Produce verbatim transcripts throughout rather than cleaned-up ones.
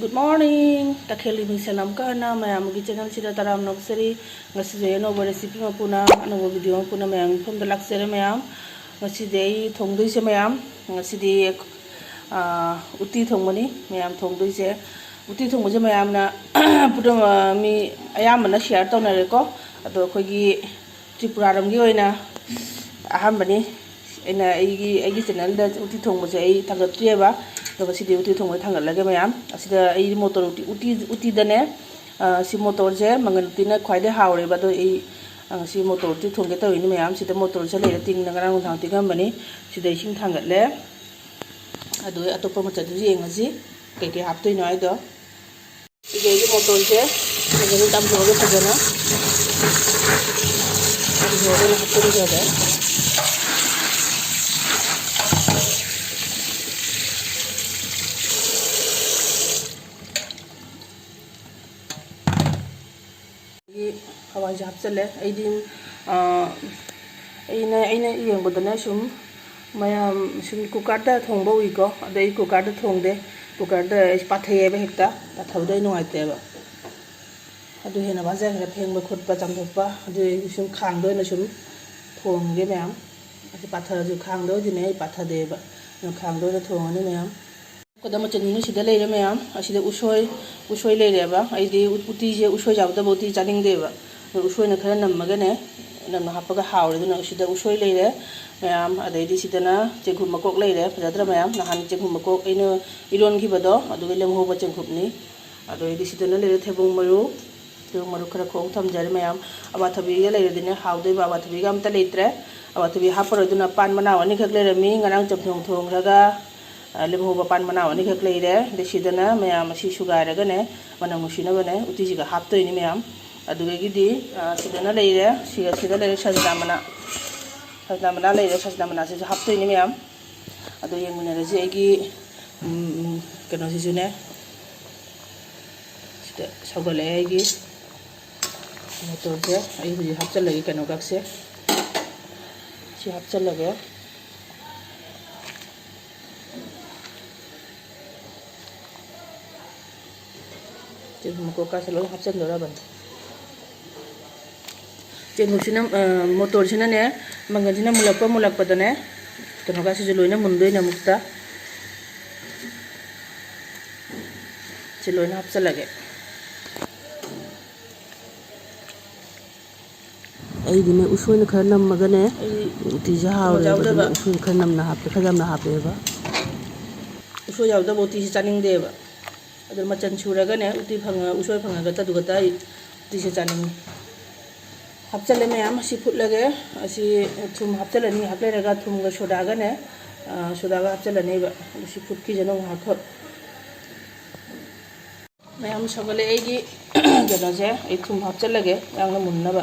Good morning. ꯇꯈꯦꯜꯒꯤ ꯃꯤꯡꯁꯦꯜ ꯑꯃꯨꯛꯀ ꯍꯟꯅ ꯃꯌꯥꯝꯒꯤ channelꯁꯤꯗ ꯇꯔꯥꯝꯅ ꯑꯣꯛꯆꯔꯤ꯫ ꯉꯁꯤꯁꯦ ꯑꯅꯧꯕ recipe ꯑꯃ ꯄꯨꯅ, ꯑꯅꯧꯕ video ꯑꯃ ꯄꯨꯅ ꯃꯌꯥꯝꯒꯤ ꯃꯐꯝꯗ ꯂꯥꯛꯆꯔꯦ ꯃꯌꯥꯝ꯫ ꯉꯁꯤꯗꯤ ꯑꯩ ꯊꯣꯡꯗꯣꯏꯁꯦ ꯃꯌꯥꯝ, ꯉꯁꯤꯗꯤ, ꯑꯥ, ꯎꯇꯤ ꯊꯣꯡꯕꯅꯤ ꯃꯌꯥꯝ ꯊꯣꯡꯗꯣꯏꯁꯦ꯫ ꯎꯇꯤ ꯊꯣꯡꯕꯁꯦ ꯃꯌꯥꯝꯅ ꯄꯨꯝꯅꯃꯛ ꯃꯤ ꯑꯌꯥꯝꯕꯅ share ꯇꯧꯅꯔꯦꯀꯣ꯫ ꯑꯗꯣ ꯑꯩꯈꯣꯏꯒꯤ ꯇ꯭ꯔꯤꯄꯨꯔꯥꯔꯣꯝꯒꯤ ꯑꯣꯏꯅ ꯑꯍꯥꯟꯕꯅꯤ꯫ ꯑꯩꯅ ꯑꯩꯒꯤ, ꯑꯩꯒꯤ channelꯗ ꯎꯇꯤ ꯊꯣꯡꯕꯁꯦ ꯑꯩ ꯊꯥꯡꯒꯠꯇ꯭ꯔꯤꯑꯕ꯫ ꯑꯗꯣ ꯉꯁꯤꯗꯤ ꯎꯇꯤ ꯊꯣꯡꯕꯁꯦ ꯊꯥꯡꯒꯠꯂꯒꯦ ꯃꯌꯥꯝ꯫ ꯑꯁꯤꯗ ꯑꯩ ꯃꯣꯇꯣꯔ ꯎꯇꯤ, ꯎꯇꯤ, ꯎꯇꯤꯗꯅꯦ, ꯑ, ꯁꯤ ꯃꯣꯇꯣꯔꯁꯦ ꯃꯪꯒꯟ ꯎꯇꯤꯅ ꯈ꯭ꯋꯥꯏꯗꯩ ꯍꯥꯎꯔꯦꯕ꯫ ꯑꯗꯣ ꯑꯩ, ꯑ, ꯉꯁꯤ ꯃꯣꯇꯣꯔ ꯎꯇꯤ ꯊꯣꯡꯒꯦ ꯇꯧꯔꯤꯅꯤ ꯃꯌꯥꯝ꯫ ꯁꯤꯗ ꯃꯣꯇꯣꯔꯁꯦ ꯂꯩꯔ ꯇꯤꯡꯅ ꯉꯔꯥꯡ ꯅꯨꯡꯗꯥꯡ ꯇꯤꯡꯉꯝꯕꯅꯤ꯫ ꯁꯤꯗ ꯏꯁꯤꯡ ꯊꯥꯡꯒꯠꯂꯦ꯫ ꯑꯗꯨ ꯑꯇꯣꯞꯄ ꯃꯆꯜꯗꯨꯁꯨ ꯌꯦꯡꯉꯁꯤ ꯀꯩꯀꯩ ꯍꯥꯞꯇꯣꯏꯅꯣ ꯍꯥꯏꯗꯣ꯫ ꯁꯤꯒꯤ ꯑꯩꯒꯤ ꯃꯣꯇꯣꯔꯁꯦ ꯐꯖꯅ ꯆꯥꯝꯊꯣꯛꯑꯒ ꯐꯖꯅ, ꯆꯥꯝꯊꯣꯛꯑꯒ ꯑꯩꯅ ꯍꯥꯞꯆꯤꯟꯖꯔꯦ꯫ ꯑꯗꯒꯤ ꯍꯋꯥꯏꯁꯦ ꯍꯥꯞꯆꯤꯜꯂꯦ꯫ ꯑꯩꯗꯤ, ꯑꯥ, ꯑꯩꯅ, ꯑꯩꯅ ꯌꯦꯡꯕꯗꯅꯦ ꯁꯨꯝ ꯃꯌꯥꯝ ꯁꯨꯝ cookerꯗ ꯊꯣꯡꯕ ꯎꯏꯀꯣ꯫ ꯑꯗꯣ ꯑꯩ cookerꯗ ꯊꯣꯡꯗꯦ꯫ Cookerꯗ ꯑꯩ ꯄꯥꯊꯩꯑꯕ ꯍꯦꯛꯇ꯫ ꯄꯥꯊꯕꯗꯣ ꯑꯩ ꯅꯨꯡꯉꯥꯏꯇꯦꯕ꯫ ꯑꯗꯨ ꯍꯦꯟꯅ ꯋꯥꯖꯈ꯭ꯔꯦ ꯐꯦꯡꯕ ꯈꯣꯠꯄ ꯆꯥꯝꯊꯣꯛꯄ꯫ ꯑꯗꯨ ꯑꯩ ꯁꯨꯝ ꯈꯥꯡꯗ ꯑꯣꯏꯅ ꯁꯨꯝ ꯊꯣꯡꯉꯒꯦ ꯃꯌꯥꯝ꯫ ꯑꯁꯤ ꯄꯥꯊꯔꯁꯨ ꯈꯥꯡꯗ ꯑꯣꯏꯗꯤꯅꯦ ꯑꯩ ꯄꯥꯊꯗꯦꯕ꯫ ꯑꯗꯨ ꯈꯥꯡꯗ ꯑꯣꯏꯅ ꯊꯣꯡꯉꯅꯤ ꯃꯌꯥꯝ꯫ ꯈꯨꯗꯝ ꯃꯆꯜꯁꯤꯡꯁꯨ ꯁꯤꯗ ꯂꯩꯔꯦ ꯃꯌꯥꯝ꯫ ꯑꯁꯤꯗ ꯎꯁꯣꯏ, ꯎꯁꯣꯏ ꯂꯩꯔꯦꯕ꯫ ꯑꯩꯗꯤ ꯎꯇꯤꯁꯦ ꯎꯁꯣꯏ ꯌꯥꯎꯗꯕ ꯎꯇꯤ ꯆꯥꯅꯤꯡꯗꯦꯕ꯫ ꯑꯗꯣ ꯎꯁꯣꯏꯅ ꯈꯔ ꯅꯝꯃꯒꯅꯦ, ꯅꯝꯅ ꯍꯥꯞꯄꯒ ꯍꯥꯎꯔꯦ꯫ ꯑꯗꯨꯅ ꯁꯤꯗ ꯎꯁꯣꯏ ꯂꯩꯔꯦ ꯃꯌꯥꯝ꯫ ꯑꯗꯩꯗꯤ ꯁꯤꯗꯅ ꯆꯦꯡꯀꯨꯞ ꯃꯀꯣꯛ ꯂꯩꯔꯦ꯫ ꯐꯖꯗ꯭ꯔꯥ ꯃꯌꯥꯝ? ꯅꯍꯥꯟ ꯆꯦꯡꯀꯨꯞ ꯃꯀꯣꯛ ꯑꯩꯅ ꯏꯔꯣꯟꯈꯤꯕꯗꯣ, ꯑꯗꯨꯒꯤ ꯂꯦꯝꯍꯧꯕ ꯆꯦꯡꯀꯨꯞꯅꯤ꯫ ꯑꯗꯩꯗꯤ ꯁꯤꯗꯅ ꯂꯩꯔꯦ ꯊꯩꯕꯣꯡ ꯃꯔꯨ꯫ ꯊꯩꯕꯣꯡ ꯃꯔꯨ ꯈꯔ ꯈꯣꯛ ꯊꯝꯖꯔꯦ ꯃꯌꯥꯝ꯫ ꯑꯋꯥꯊꯕꯤꯒ ꯂꯩꯔꯗꯤꯅꯦ ꯍꯥꯎꯗꯣꯏꯕ꯫ ꯑꯋꯥꯊꯕꯤꯒ ꯑꯝꯇ ꯂꯩꯇ꯭ꯔꯦ꯫ ꯑꯋꯥꯊꯕꯤ ꯍꯥꯞꯄꯔꯣꯏ꯫ ꯑꯗꯨꯅ ꯄꯥꯟ ꯃꯅꯥꯎ ꯑꯅꯤꯈꯛ ꯂꯩꯔꯝꯃꯤ꯫ ꯉꯔꯥꯡ ꯆꯝꯊꯣꯡ ꯊꯣꯡꯈ꯭ꯔꯒ ꯑ, ꯂꯦꯝꯍꯧꯕ ꯄꯥꯟ ꯃꯅꯥ ꯑꯅꯤꯈꯛ ꯂꯩꯔꯦ꯫ ꯑꯗꯩ ꯁꯤꯗꯅ ꯃꯌꯥꯝ ꯑꯁꯤ ꯁꯨꯒꯥꯏꯔꯒꯅꯦ, ꯃꯅꯝ ꯅꯨꯡꯁꯤꯅꯕꯅꯦ, ꯎꯇꯤꯁꯤꯒ ꯍꯥꯞꯇꯣꯏꯅꯤ ꯃꯌꯥꯝ꯫ ꯑꯗꯨꯗꯒꯤꯗꯤ, ꯑ, ꯁꯤꯗꯅ ꯂꯩꯔꯦ, ꯁꯤꯒ, ꯁꯤꯗ ꯂꯩꯔꯦ ꯁꯖꯅꯥ ꯃꯅꯥ꯫ ꯁꯖꯅꯥ ꯃꯅꯥ ꯂꯩꯔꯦ, ꯁꯖꯅꯥ ꯃꯅꯥꯁꯤꯁꯨ ꯍꯥꯞꯇꯣꯏꯅꯤ ꯃꯌꯥꯝ꯫ ꯑꯗꯣ ꯌꯦꯡꯃꯤꯟꯅꯔꯁꯤ꯫ ꯑꯩꯒꯤ, ꯎꯝ, ꯎꯝ, ꯀꯩꯅꯣꯁꯤꯁꯨꯅꯦ, ꯁꯤꯗ ꯁꯧꯒꯠꯂꯛꯑꯦ ꯑꯩꯒꯤ ꯃꯣꯇꯣꯔꯁꯦ꯫ ꯑꯩ ꯍꯧꯖꯤꯛ ꯍꯥꯞꯆꯤꯜꯂꯒꯦ ꯀꯩꯅꯣꯒꯁꯦ꯫ ꯁꯤ ꯍꯥꯞꯆꯤꯜꯂꯒꯦ꯫ ꯆꯦꯡ ꯃꯀꯨꯞ ꯀꯥꯁꯦ ꯂꯣꯏ ꯍꯥꯞꯆꯤꯟꯗꯣꯔꯕꯅꯤ꯫ ꯆꯦꯡꯀꯨꯞꯁꯤꯅ, ꯑ, ꯃꯣꯇꯣꯔꯁꯤꯅꯅꯦ, ꯃꯪꯒꯟꯁꯤꯅ ꯃꯨꯜꯂꯛꯄ ꯃꯨꯜꯂꯛꯄꯗꯅꯦ, ꯀꯩꯅꯣꯒꯁꯤꯁꯨ ꯂꯣꯏꯅ ꯃꯨꯟꯗꯣꯏꯅꯦ ꯑꯃꯨꯛꯇ꯫ ꯁꯤ ꯂꯣꯏꯅ ꯍꯥꯞꯆꯤꯜꯂꯒꯦ꯫ ꯑꯩꯗꯤꯅꯦ, ꯎꯁꯣꯏꯅ ꯈꯔ ꯅꯝꯃꯒꯅꯦ, ꯑꯩꯗꯤ ꯎꯇꯤꯁꯦ ꯊꯨꯝ ꯍꯥꯎꯔꯦꯕ꯫ ꯌꯥꯎꯗꯕ꯫ ꯑꯗꯨꯅ ꯎꯁꯣꯏꯅ ꯈꯔ ꯅꯝꯅ ꯍꯥꯞꯄꯦ, ꯈꯔ ꯌꯥꯝꯅ ꯍꯥꯞꯄꯦꯕ꯫ ꯎꯁꯣꯏ ꯌꯥꯎꯗꯕ ꯎꯇꯤꯁꯤ ꯆꯥꯅꯤꯡꯗꯦꯕ꯫ ꯑꯗꯨꯅ ꯃꯆꯜ ꯁꯨꯔꯒꯅꯦ, ꯎꯇꯤ ꯐꯪꯉ-, ꯎꯁꯣꯏ ꯐꯪꯉꯒ ꯇꯗꯨꯒ ꯇ ꯑꯩ ꯎꯇꯤꯁꯦ ꯆꯥꯅꯤꯡꯉꯤ꯫ ꯍꯥꯞꯆꯜꯂꯦ ꯃꯌꯥꯝ꯫ ꯑꯁꯤ ꯐꯨꯠꯂꯒꯦ꯫ ꯑꯁꯤ ꯊꯨꯝ ꯍꯥꯞꯆꯜꯂꯅꯤ꯫ ꯉꯥꯏꯍꯥꯛ ꯂꯩꯔꯒ ꯊꯨꯝꯒ ꯁꯣꯗꯥꯒꯅꯦ, ꯑ, ꯁꯣꯗꯥꯒ ꯍꯥꯞꯆꯜꯂꯅꯦꯕ꯫ ꯑꯗꯨ ꯁꯤ ꯐꯨꯠꯈꯤꯁꯅꯨ ꯉꯥꯏꯍꯥꯛꯈꯛ꯫ ꯃꯌꯥꯝ ꯁꯧꯒꯠꯂꯦ ꯑꯩꯒꯤ ꯀꯩꯅꯣꯁꯦ꯫ ꯑꯩ ꯊꯨꯝ ꯍꯥꯞꯆꯜꯂꯒꯦ ꯌꯥꯝꯅ ꯃꯨꯟꯅꯕ꯫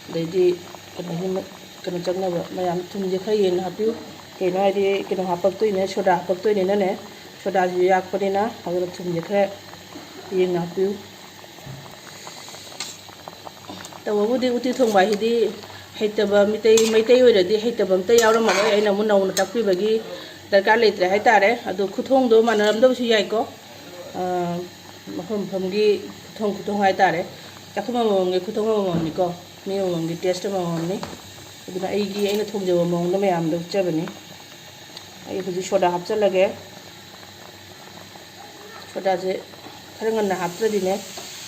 ꯑꯗꯩꯗꯤ ꯀꯩꯅꯣꯒꯤ ꯃ-, ꯀꯩꯅꯣ ꯆꯪꯅꯕ꯫ ꯃꯌꯥꯝ ꯊꯨꯝꯁꯦ ꯈꯔ ꯌꯦꯡꯅ ꯍꯥꯞꯄꯤꯌꯨ꯫ ꯀꯩꯅꯣ ꯍꯥꯏꯗꯤ ꯀꯩꯅꯣ ꯍꯥꯞꯄꯛꯇꯣꯏꯅꯦ, ꯁꯣꯗꯥ ꯍꯥꯞꯄꯛꯇꯣꯏꯅꯤꯅꯅꯦ, ꯁꯣꯗꯥꯁꯤꯁꯨ ꯌꯥꯛꯄꯅꯤꯅ꯫ ꯑꯗꯨꯅ ꯊꯨꯝꯁꯦ ꯈꯔ ꯌꯦꯡꯅ ꯍꯥꯞꯄꯤꯌꯨ꯫ ꯇꯧꯕꯕꯨꯗꯤ ꯎꯇꯤ ꯊꯣꯡꯕ ꯍꯥꯏꯁꯤꯗꯤ ꯍꯩꯇꯕ ꯃꯤꯇꯩ, ꯃꯩꯇꯩ ꯑꯣꯏꯔꯗꯤ ꯍꯩꯇꯕ ꯑꯝꯇ ꯌꯥꯎꯔꯝꯃꯔꯣꯏ꯫ ꯑꯩꯅ ꯑꯃꯨꯛ ꯅꯧꯅ ꯇꯥꯛꯄꯤꯕꯒꯤ ꯗꯔꯀꯥꯔ ꯂꯩꯇ꯭ꯔꯦ ꯍꯥꯏꯇꯥꯔꯦ꯫ ꯑꯗꯣ ꯈꯨꯊꯣꯡꯗꯣ ꯃꯥꯟꯅꯔꯝꯗꯕꯁꯨ ꯌꯥꯏꯀꯣ꯫ ꯑ, ꯃꯐꯝ ꯃꯐꯝꯒꯤ ꯈꯨꯊꯣꯡ ꯈꯨꯊꯣꯡ ꯍꯥꯏꯇꯥꯔꯦ꯫ ꯆꯥꯛꯈꯨꯝ ꯑꯃꯃꯝꯒꯤ ꯈꯨꯊꯣꯡ ꯑꯃꯃꯝꯅꯤꯀꯣ꯫ ꯃꯤ ꯑꯃꯃꯝꯒꯤ taste ꯑꯃꯃꯝꯅꯤ꯫ ꯑꯗꯨꯅ ꯑꯩꯒꯤ, ꯑꯩꯅ ꯊꯣꯡꯖꯕ ꯃꯑꯣꯡꯗ ꯃꯌꯥꯝꯗ ꯎꯠꯆꯕꯅꯤ꯫ ꯑꯩ ꯍꯧꯖꯤꯛ ꯁꯣꯗꯥ ꯍꯥꯞꯆꯜꯂꯒꯦ꯫ ꯁꯣꯗꯥꯁꯦ ꯈꯔ ꯉꯟꯅ ꯍꯥꯞꯇ꯭ꯔꯗꯤꯅꯦ,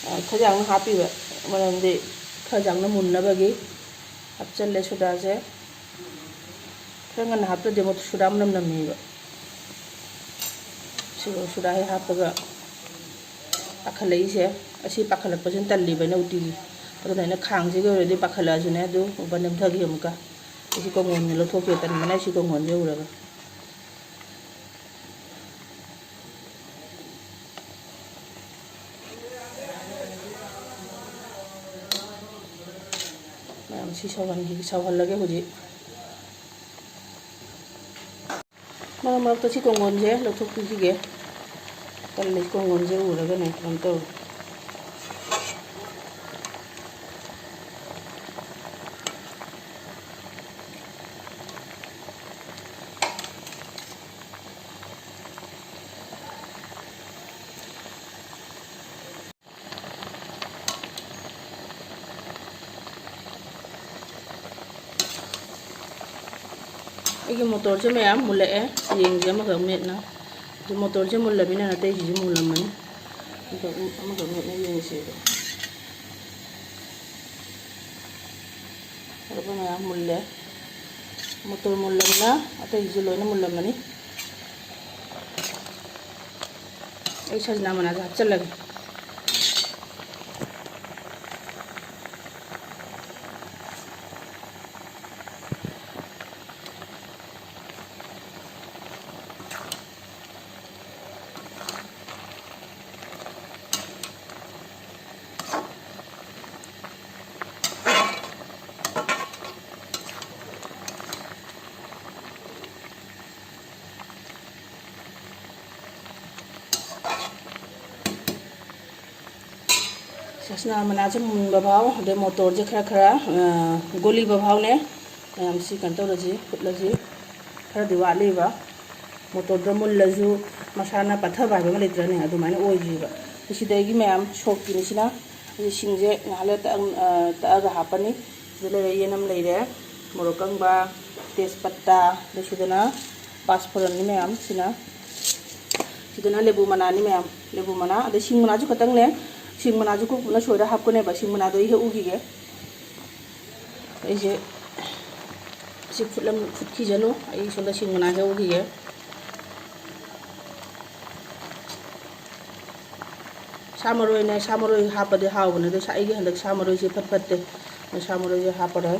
ꯑ, ꯈꯔ ꯌꯥꯝꯅ ꯍꯥꯞꯄꯤꯕ, ꯃꯔꯝꯗꯤ ꯈꯔ ꯌꯥꯝꯅ ꯃꯨꯟꯅꯕꯒꯤ꯫ ꯍꯥꯞꯆꯜꯂꯦ ꯁꯣꯗꯥꯁꯦ꯫ ꯈꯔ ꯉꯟꯅ ꯍꯥꯞꯇ꯭ꯔꯗꯤ ꯑꯃꯨꯛ ꯁꯣꯗꯥ ꯃꯅꯝ ꯅꯝꯃꯦꯕ꯫ ꯁꯤ-, ꯁꯣꯗꯥ ꯍꯦꯛ ꯍꯥꯞꯄꯒ ꯄꯥꯈꯠꯂꯛꯏꯁꯦ, ꯑꯁꯤ ꯄꯥꯈꯠꯂꯛꯄꯁꯤꯅ ꯇꯜꯂꯤꯕ ꯑꯩꯅ ꯎꯇꯤꯒꯤ꯫ ꯑꯗꯨꯅ ꯑꯩꯅ ꯈꯥꯡꯁꯤꯒꯤ ꯑꯣꯏꯔꯗꯤ ꯄꯥꯈꯠꯂꯛꯑꯁꯨꯅꯦ, ꯑꯗꯨ ꯎꯕ ꯅꯝꯊꯈꯤ ꯑꯃꯨꯛꯀ꯫ ꯑꯩꯁꯤ ꯀꯣꯡꯒꯣꯟꯁꯦ ꯂꯧꯊꯣꯛꯀꯦ ꯇꯟꯕꯅ, ꯑꯩꯁꯤ ꯀꯣꯡꯒꯣꯟꯁꯦ ꯎꯔꯒ꯫ ꯃꯌꯥꯝ ꯁꯤ ꯁꯧꯍꯟꯈꯤ-, ꯁꯧꯍꯜꯂꯒꯦ ꯍꯧꯖꯤꯛ꯫ ꯃꯔꯛ ꯃꯔꯛꯇ ꯁꯤ ꯀꯣꯡꯒꯣꯟꯁꯦ ꯂꯧꯊꯣꯛꯄꯤꯈꯤꯒꯦ꯫ ꯇꯜꯂꯦ, ꯀꯣꯡꯒꯣꯟꯁꯦ ꯎꯔꯒꯅꯦ ꯀꯩꯅꯣꯝ ꯇꯧꯔꯦ꯫ ꯑꯩꯒꯤ ꯃꯣꯇꯣꯔꯁꯦ ꯃꯌꯥꯝ ꯃꯨꯜꯂꯛꯑꯦ꯫ ꯌꯦꯡꯁꯦ ꯑꯃꯈꯛ ꯃꯦꯠꯅ꯫ ꯑꯗꯨ ꯃꯣꯇꯣꯔꯁꯦ ꯃꯨꯜꯂꯕꯅꯤꯅ ꯑꯇꯩꯁꯤꯁꯨ ꯃꯨꯜꯂꯝꯃꯅꯤ꯫ ꯑꯃꯈꯛ, ꯑꯃꯈꯛ ꯃꯦꯠꯅ ꯌꯦꯡꯁꯦꯕ꯫ ꯑꯗꯨꯒ ꯃꯌꯥꯝ ꯃꯨꯜꯂꯦ꯫ ꯃꯣꯇꯣꯔ ꯃꯨꯜꯂꯕꯅꯤꯅ ꯑꯇꯩꯁꯤꯁꯨ ꯂꯣꯏꯅ ꯃꯨꯜꯂꯝꯃꯅꯤ꯫ ꯑꯩ ꯁꯖꯅꯥ ꯃꯅꯥꯁꯦ ꯍꯥꯞꯆꯤꯜꯂꯒꯦ꯫ ꯁꯖꯅꯥ ꯃꯅꯥꯁꯦ ꯃꯨꯟꯕ ꯐꯥꯎ, ꯑꯗꯩ ꯃꯣꯇꯣꯔꯁꯦ ꯈꯔ ꯈꯔ, ꯑ, ꯒꯣꯂꯤꯕ ꯐꯥꯎꯅꯦ꯫ ꯃꯌꯥꯝ ꯁꯤ ꯀꯩꯅꯣ ꯇꯧꯔꯁꯤ, ꯐꯨꯠꯂꯁꯤ꯫ ꯈꯔꯗꯤ ꯋꯥꯠꯂꯤꯕ꯫ ꯃꯣꯇꯣꯔꯗꯣ ꯃꯨꯜꯂꯁꯨ ꯃꯁꯥꯅ ꯄꯠꯊꯕ ꯍꯥꯏꯕ ꯑꯃ ꯂꯩꯇ꯭ꯔꯅꯦ, ꯑꯗꯨꯃꯥꯏꯅ ꯑꯣꯏꯗ꯭ꯔꯤꯕ꯫ ꯁꯤꯗꯒꯤ ꯃꯌꯥꯝ ꯁꯣꯛꯀꯤꯅꯤ ꯁꯤꯅ꯫ ꯑꯗꯨ ꯁꯤꯡꯁꯦ ꯉꯥꯏꯍꯥꯛ ꯂꯩꯔ ꯇꯛꯑ-, ꯑ, ꯇꯛꯑꯒ ꯍꯥꯞꯄꯅꯤ꯫ ꯁꯤꯗ ꯂꯩꯔꯦ, ꯌꯦꯅꯝ ꯂꯩꯔꯦ, ꯃꯣꯔꯣꯛ ꯀꯪꯕ, ꯇꯦꯖꯄꯠꯇꯥ, ꯑꯗꯩ ꯁꯤꯗꯅ ꯄꯥꯁ ꯐꯣꯔꯟꯅꯤ ꯃꯌꯥꯝ ꯁꯤꯅ꯫ ꯁꯤꯗꯅ ꯂꯦꯕꯨ ꯃꯅꯥꯅꯤ ꯃꯌꯥꯝ, ꯂꯦꯕꯨ ꯃꯅꯥ, ꯑꯗꯩ ꯁꯤꯡ ꯃꯅꯥꯁꯨ ꯈꯛꯇꯪꯅꯦ꯫ ꯁꯤꯡ ꯃꯅꯥꯁꯨ ꯀꯨꯞ ꯀꯨꯞꯅ ꯁꯣꯏꯔ ꯍꯥꯞꯀꯅꯦꯕ꯫ ꯁꯤꯡ ꯃꯅꯥꯗꯣ ꯑꯩ ꯍꯦꯛꯎꯈꯤꯒꯦ꯫ ꯑꯩꯁꯦ ꯁꯤ ꯐꯨꯠꯂꯝ-, ꯐꯨꯠꯈꯤꯁꯅꯨ꯫ ꯑꯩ ꯁꯣꯝꯗ ꯁꯤꯡ ꯃꯅꯥ ꯍꯦꯛꯎꯈꯤꯒꯦ꯫ ꯁꯥ ꯃꯔꯣꯏꯅꯦ, ꯁꯥ ꯃꯔꯣꯏ ꯍꯥꯞꯄꯗꯤ ꯍꯥꯎꯕꯅꯦ, ꯑꯗꯣ ꯁꯥ-, ꯑꯩꯒꯤ ꯍꯟꯗꯛ ꯁꯥ ꯃꯔꯣꯏꯁꯦ ꯐꯠ ꯐꯠꯇꯦ, ꯑꯗꯣ ꯁꯥ ꯃꯔꯣꯏꯁꯦ ꯍꯥꯞꯄꯔꯣꯏ꯫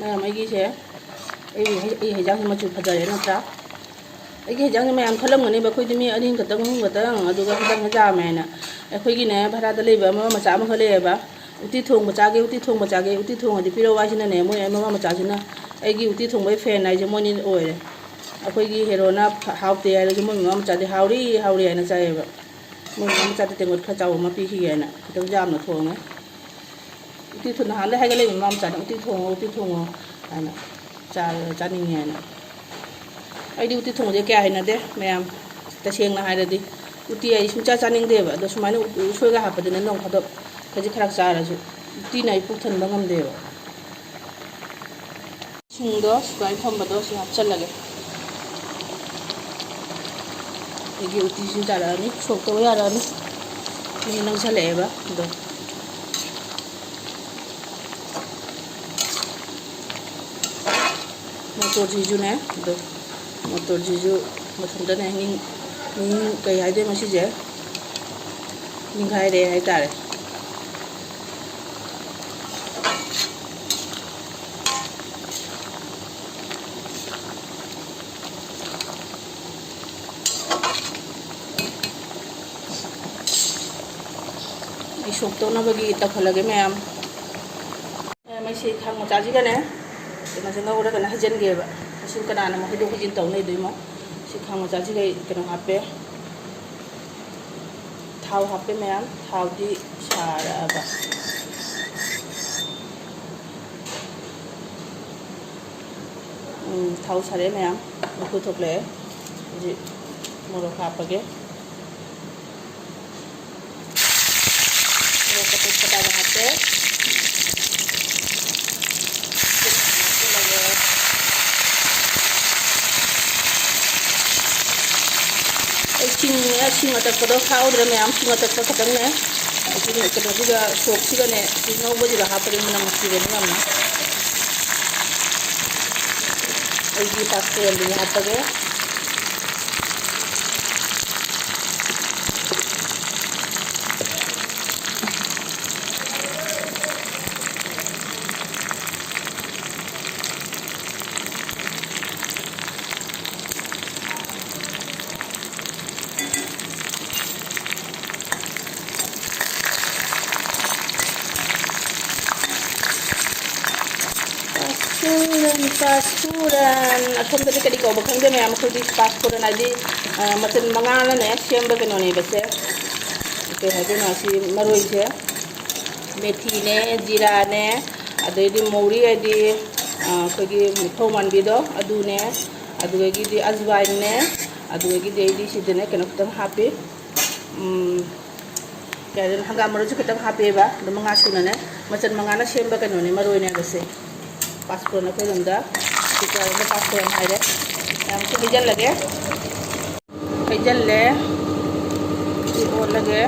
ꯃꯌꯥꯝ, ꯑꯩꯒꯤꯁꯦ, ꯑꯩ, ꯑꯩ ꯍꯩꯖꯥꯡꯁꯦ ꯃꯆꯨ ꯐꯖꯔꯦ ꯅꯠꯇ꯭ꯔꯥ? ꯑꯩꯒꯤ ꯍꯩꯖꯥꯡꯁꯦ ꯃꯌꯥꯝ ꯈꯜꯂꯝꯒꯅꯦꯕ, ꯑꯩꯈꯣꯏꯗꯤ ꯃꯤ ꯑꯅꯤ ꯈꯛꯇꯪ, ꯑꯍꯨꯝ ꯈꯛꯇꯪ, ꯑꯗꯨꯒ ꯍꯦꯟꯖꯥꯡꯁꯦ ꯌꯥꯝꯃꯦ ꯍꯥꯏꯅ꯫ ꯑꯩꯈꯣꯏꯒꯤꯅꯦ, ꯚꯔꯥꯗ ꯂꯩꯕ ꯃꯃꯥ ꯃꯆꯥ ꯑꯃꯈꯛ ꯂꯩꯌꯦꯕ, "ꯎꯇꯤ ꯊꯣꯡꯕ ꯆꯥꯒꯦ, ꯎꯇꯤ ꯊꯣꯡꯕ ꯆꯥꯒꯦ, ꯎꯇꯤ ꯊꯣꯡꯉꯗꯤ ꯄꯤꯔꯛꯑꯣ" ꯍꯥꯏꯁꯤꯅꯅꯦ, ꯃꯣꯏ ꯃꯃꯥ ꯃꯆꯥꯁꯤꯅ ꯑꯩꯒꯤ ꯎꯇꯤ ꯊꯣꯡꯕꯒꯤ ꯐꯦꯟ ꯍꯥꯏꯁꯦ ꯃꯣꯏꯅꯤ ꯑꯣꯏꯔꯦ꯫ ꯑꯩꯈꯣꯏꯒꯤ ꯍꯦꯔꯣꯅ ꯍꯥꯎꯇꯦ ꯍꯥꯏꯔꯁꯨ ꯃꯣꯏ ꯃꯃꯥ ꯃꯆꯥꯗꯤ "ꯍꯥꯎꯔꯤ, ꯍꯥꯎꯔꯤ" ꯍꯥꯏꯅ ꯆꯥꯏꯌꯦꯕ꯫ ꯃꯣꯏ ꯃꯃꯥ ꯃꯆꯥꯗꯤ ꯇꯦꯡꯀꯣꯠ ꯈꯔ ꯆꯥꯎꯕ ꯑꯃ ꯄꯤꯈꯤꯒꯦꯅ ꯈꯤꯇꯪ ꯌꯥꯝꯅ ꯊꯣꯡꯉꯦ꯫ ꯎꯇꯤ ꯊꯣꯡ-, ꯅꯍꯥꯟꯗꯩ ꯍꯥꯏꯒꯠꯂꯛꯏꯕ ꯃꯃꯥ ꯃꯆꯥꯗ, "ꯎꯇꯤ ꯊꯣꯡꯉꯣ, ꯎꯇꯤ ꯊꯣꯡꯉꯣ" ꯍꯥꯏꯅ, "ꯆꯥ-, ꯆꯥꯅꯤꯡꯉꯦ" ꯍꯥꯏꯅ꯫ ꯑꯩꯗꯤ ꯎꯇꯤ ꯊꯣꯡꯕꯁꯦ ꯀꯌꯥ ꯍꯩꯅꯗꯦ, ꯃꯌꯥꯝ, ꯇꯁꯦꯡꯅ ꯍꯥꯏꯔꯗꯤ꯫ ꯎꯇꯤ ꯑꯩ ꯁꯨꯡꯆꯥ ꯆꯥꯅꯤꯡꯗꯦꯕ, ꯑꯗꯣ ꯁꯨꯃꯥꯏꯅ ꯎ-, ꯎꯁꯣꯏꯒ ꯍꯥꯞꯄꯗꯨꯅ ꯅꯣꯡ ꯐꯥꯗꯣꯛ ꯈꯖꯤꯛ ꯈꯔ ꯆꯥꯔꯁꯨ ꯎꯇꯤꯅ ꯑꯩ ꯄꯨꯛ ꯊꯟꯕ ꯉꯝꯗꯦꯕ꯫ ꯁꯤꯡꯗꯣ ꯁꯨꯃꯥꯏꯅ ꯊꯝꯕꯗꯣ ꯁꯤ ꯍꯥꯞꯆꯜꯂꯒꯦ꯫ ꯑꯩꯒꯤ ꯎꯇꯤꯁꯨ ꯌꯥꯔꯛꯑꯅꯤ, ꯁꯣꯛ ꯇꯧꯕ ꯌꯥꯔꯛꯑꯅꯤ꯫ ꯃꯍꯤ ꯅꯪꯁꯜꯂꯛꯑꯦꯕ ꯑꯗꯣ꯫ ꯃꯣꯇꯣꯔꯁꯤꯁꯨꯅꯦ, ꯑꯗꯣ ꯃꯣꯇꯣꯔꯁꯤꯁꯨ ꯃꯊꯟꯇꯅꯦ ꯅꯤꯡ-, ꯅꯤꯡ-, ꯀꯩ ꯍꯥꯏꯗꯣꯏꯅꯣ ꯁꯤꯁꯦ, ꯅꯤꯡꯈꯥꯏꯔꯛꯑꯦ ꯍꯥꯏꯇꯥꯔꯦ꯫ ꯑꯩ ꯁꯣꯛ ꯇꯧꯅꯕꯒꯤ ꯇꯧꯈꯠꯂꯒꯦ ꯃꯌꯥꯝ꯫ ꯃꯩꯁꯤ ꯈꯥꯡ ꯃꯆꯥꯁꯤꯒꯅꯦ ꯀꯩꯅꯣꯁꯦ ꯉꯧꯔꯒꯅ ꯍꯩꯖꯤꯟꯒꯦꯕ꯫ ꯃꯁꯤ ꯀꯅꯥꯅ ꯑꯃꯨꯛ ꯍꯩꯗꯣꯛ ꯍꯩꯖꯤꯟ ꯇꯧ ꯂꯩꯗꯣꯏꯃꯣ? ꯁꯤ ꯈꯥꯡ ꯃꯆꯥꯁꯤꯒ ꯑꯩ ꯀꯩꯅꯣ ꯍꯥꯞꯄꯦ, ꯊꯥꯎ ꯍꯥꯞꯄꯦ ꯃꯌꯥꯝ꯫ ꯊꯥꯎꯗꯤ ꯁꯥꯔꯛꯑꯕ꯫ ꯎꯝ, ꯊꯥꯎ ꯁꯥꯔꯛꯑꯦ ꯃꯌꯥꯝ, ꯃꯈꯨ ꯊꯣꯛꯂꯛꯑꯦ꯫ ꯍꯧꯖꯤꯛ ꯃꯣꯔꯣꯛ ꯍꯥꯞꯄꯒꯦ꯫ ꯃꯣꯔꯣꯛ ꯑꯇꯦꯛꯄ ꯇꯥꯕ ꯍꯥꯞꯄꯦ꯫ ꯑꯩ ꯁꯤꯡ, ꯁꯤꯡ ꯑꯇꯛꯄꯗꯣ ꯊꯥꯛꯍꯧꯗ꯭ꯔꯦ ꯃꯌꯥꯝ, ꯁꯤꯡ ꯑꯇꯛꯄ ꯈꯛꯇꯪꯅꯦ꯫ ꯑꯁꯤ ꯀꯩꯅꯣꯁꯤꯒ, ꯁꯣꯛꯁꯤꯒꯅꯦ, ꯁꯤ ꯉꯧꯕꯁꯤꯒ ꯍꯥꯞꯄꯗꯤ ꯃꯅꯝ ꯅꯨꯡꯁꯤꯕꯅꯤ ꯌꯥꯝꯅ꯫ ꯑꯩꯒꯤ ꯄꯥꯛꯄꯦꯟꯗꯨ ꯍꯥꯞꯄꯒꯦ꯫ ꯄꯥꯁꯄꯨꯔꯟ, ꯄꯥꯁꯄꯨꯔꯟ꯫ ꯑꯁꯣꯝꯗꯗꯤ ꯀꯔꯤ ꯀꯧꯕ ꯈꯪꯗꯦ ꯃꯌꯥꯝ, ꯑꯩꯈꯣꯏꯗꯤ ꯄꯥꯁꯄꯨꯔꯟ ꯍꯥꯏꯗꯤ, ꯑ, ꯃꯆꯜ ꯃꯉꯥꯅꯅꯦ ꯁꯦꯝꯕ ꯀꯩꯅꯣꯅꯦꯕꯁꯦ꯫ ꯀꯩ ꯍꯥꯏꯗꯣꯏꯅꯣ, ꯑꯁꯤ ꯃꯔꯣꯏꯁꯦ, ꯃꯦꯊꯤꯅꯦ, ꯖꯤꯔꯥꯅꯦ, ꯑꯗꯩꯗꯤ ꯃꯧꯔꯤ ꯍꯥꯏꯗꯤ, ꯑ, ꯑꯩꯈꯣꯏꯒꯤ ꯃꯤꯊꯧ ꯃꯥꯟꯕꯤꯗꯣ ꯑꯗꯨꯅꯦ, ꯑꯗꯨꯗꯒꯤꯗꯤ ꯑꯖꯋꯥꯏꯟꯅꯦ, ꯑꯗꯨꯗꯒꯤꯗꯤ ꯑꯩꯗꯤ ꯁꯤꯗꯅꯦ ꯀꯩꯅꯣ ꯈꯤꯇꯪ ꯍꯥꯞꯄꯤ, ꯎꯝ, ꯀꯩ ꯍꯥꯏꯗꯣꯏꯅꯣ, ꯍꯪꯒꯥꯝ ꯃꯔꯨꯁꯨ ꯈꯤꯇꯪ ꯍꯥꯞꯄꯦꯕ꯫ ꯑꯗꯨ ꯃꯉꯥ ꯁꯨꯅꯅꯦ, ꯃꯆꯜ ꯃꯉꯥꯅ ꯁꯦꯝꯕ ꯀꯩꯅꯣꯅꯦ, ꯃꯔꯣꯏꯅꯦ ꯍꯥꯏꯕꯁꯦ꯫ ꯄꯥꯁꯄꯣꯔꯟ ꯑꯩꯈꯣꯏ ꯂꯝꯗ ꯀꯨꯀꯔꯗ ꯄꯥꯁꯄꯣꯔꯟ ꯍꯥꯏꯔꯦ꯫ ꯃꯌꯥꯝꯁꯨ ꯍꯩꯖꯤꯜꯂꯒꯦ꯫ ꯍꯩꯖꯤꯜꯂꯦ꯫ ꯁꯤ ꯑꯣꯠꯂꯒꯦ꯫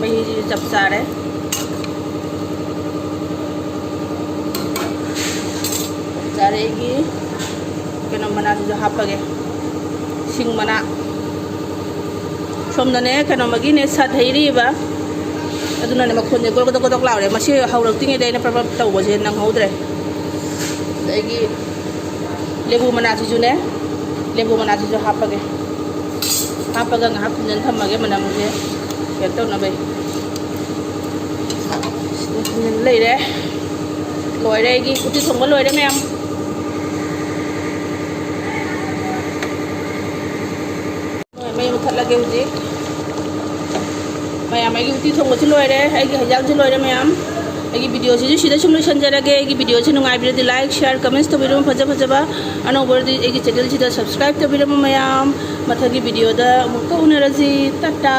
ꯃꯍꯤꯁꯤꯁꯨ ꯆꯞ ꯆꯥꯔꯦ꯫ ꯆꯞ ꯆꯥꯔꯦ꯫ ꯑꯩꯒꯤ ꯀꯩꯅꯣ ꯃꯅꯥꯁꯤꯁꯨ ꯍꯥꯞꯄꯒꯦ꯫ ꯁꯤꯡ ꯃꯅꯥ꯫ ꯁꯣꯝꯗꯅꯦ ꯀꯩꯅꯣ ꯃꯒꯤꯅꯦ ꯁꯠ ꯍꯩꯔꯤꯕ꯫ ꯑꯗꯨꯅꯅꯦ ꯃꯈꯣꯟꯁꯦ ꯒꯣꯗꯣꯛ ꯒꯣꯗꯣꯛ ꯒꯣꯗꯣꯛ ꯂꯥꯎꯔꯦ꯫ ꯃꯁꯤ ꯍꯧꯔꯛꯇ꯭ꯔꯤꯉꯩꯗ ꯑꯩꯅ ꯄ꯭ꯔꯞ ꯄ꯭ꯔꯞ ꯇꯧꯕꯁꯦ ꯅꯪꯍꯧꯗ꯭ꯔꯦ꯫ ꯑꯗꯒꯤ ꯂꯦꯕꯨ ꯃꯅꯥꯁꯤꯁꯨꯅꯦ, ꯂꯦꯕꯨ ꯃꯅꯥꯁꯤꯁꯨ ꯍꯥꯞꯄꯒꯦ꯫ ꯍꯥꯞꯄꯒ ꯉꯥꯏꯍꯥꯛ ꯈꯨꯝꯖꯤꯟ ꯊꯝꯃꯒꯦ, ꯃꯅꯝꯁꯦ ꯀꯩꯅꯣ ꯇꯧꯅꯕꯩ꯫ ꯁꯤꯗ ꯈꯨꯝꯖꯤꯟ ꯂꯩꯔꯦ꯫ ꯂꯣꯏꯔꯦ, ꯑꯩꯒꯤ ꯎꯇꯤ ꯊꯣꯡꯕ ꯂꯣꯏꯔꯦ ꯃꯌꯥꯝ꯫ ꯃꯩ ꯃꯨꯊꯠꯂꯒꯦ ꯍꯧꯖꯤꯛ꯫ ꯃꯌꯥꯝ, ꯑꯩꯒꯤ ꯎꯇꯤ ꯊꯣꯡꯕꯁꯨ ꯂꯣꯏꯔꯦ, ꯑꯩꯒꯤ ꯍꯩꯖꯥꯡꯁꯨ ꯂꯣꯏꯔꯦ ꯃꯌꯥꯝ꯫ ꯑꯩꯒꯤ ꯚꯤꯗꯤꯑꯣꯁꯤꯁꯨ ꯁꯤꯗ ꯁꯨꯝ ꯂꯣꯏꯁꯤꯟꯖꯔꯒꯦ꯫ ꯑꯩꯒꯤ ꯚꯤꯗꯤꯑꯣꯁꯤ ꯅꯨꯡꯉꯥꯏꯕꯤꯔꯗꯤ like, share, comments ꯇꯧꯕꯤꯔꯝꯃꯨ꯫ ꯐꯖ ꯐꯖꯕ ꯑꯅꯧꯕ ꯑꯣꯏꯔꯗꯤ ꯑꯩꯒꯤ ꯆꯦꯅꯦꯜꯁꯤꯗ subscribe ꯇꯧꯕꯤꯔꯝꯃꯨ ꯃꯌꯥꯝ꯫ ꯃꯊꯪꯒꯤ ꯚꯤꯗꯤꯑꯣꯗ ꯑꯃꯨꯛꯀ ꯎꯅꯔꯁꯤ꯫ ꯇꯥꯇꯥ꯫